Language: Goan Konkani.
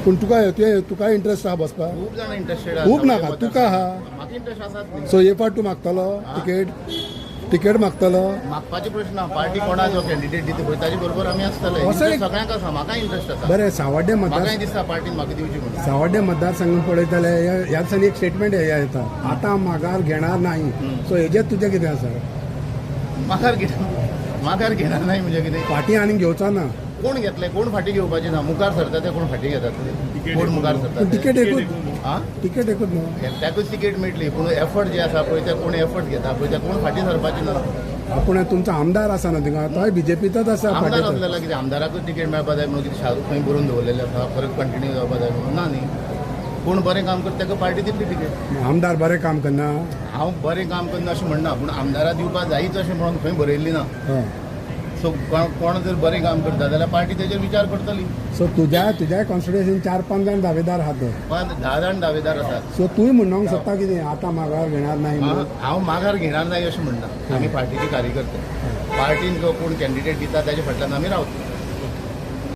पूण तुका तुका इंट्रस्ट आहा बसपाक? खूब जाण इंट्रस्टेड. खूब नाका, तुका आहा. म्हाका इंट्रस्ट आसात. सो हे फावट तूं मागतलो तिकेट? तिकेट मागतलो? मागपाचे प्रश्न ना. पार्टी कोणाचो कॅन्डिडेट दिता पळय ताजे बरोबर आमी आसतले. असो एक- सगळ्यांक आसा, म्हाका इंट्रस्ट आसा. बरें, सावड्डे मतदार म्हाकाय दिसता पार्टीन म्हाका दिवची म्हणून. सावड्डे मतदारसंघात पळयत जाल्यार ह्या दिसांनी एक स्टेटमेंट येता, आतां मागार घेणार नाही. सो हेजेर तुजें कितें आसा? माघार घेणार, माघार घेणार नाही म्हणजे कितें? फाटी आनी घेवचो ना. कोण घेतले? कोण फाटी घेवपाचे ना. मुखार सरता ते कोण फाटी घेतात ते? कोण मुखार सरता? पूण ते? तिकेट एकूच. हा. तिकेट एकूच न्हू. एकट्याकूच तिकेट मेळटली, पूण एफर्ट जे आसा पळय ते कोण एफर्ट घेता पळय ते कोण फाटी सरपाचे ना. पूण तुमचो आमदार आसा न्हू थिंगा, तोय बीजेपीचोच आसा. आमदार फाटीं. आसलेला कितें, आमदाराकूच तिकेट मेळपा जाय म्हणून कितें शाहरुख खंय बरोवन दवरलेलें आसा, परत कंटिन्यू जावपा जाय म्हणून? ना न्ही. कोण बरें काम करता ताका पार्टी दितली तिकेट. आमदार बरें काम करना? हांव बरें काम करना अशें म्हणना, पूण आमदारा दिवपा जायच अशें म्हणून खंय बरयल्ली ना. सो कोण जर बरें काम करता जाल्यार पार्टी तेजेर विचार करतली. सो तुज्या तुज्या कॉन्स्टिट्युएन्सीन 4-5 जाण दावेदार आहात. 5-10 जाण दावेदार आसात. सो तूंय म्हणूंक सोदता कितें, आतां मागार घेणार नाही म्हणून? हांव माघार घेणार नाही अशें म्हणना. आमी पार्टीचे कार्यकर्ते. पार्टीन जो कोण कॅन्डिडेट दिता ताजे फाटल्यान आमी रावता.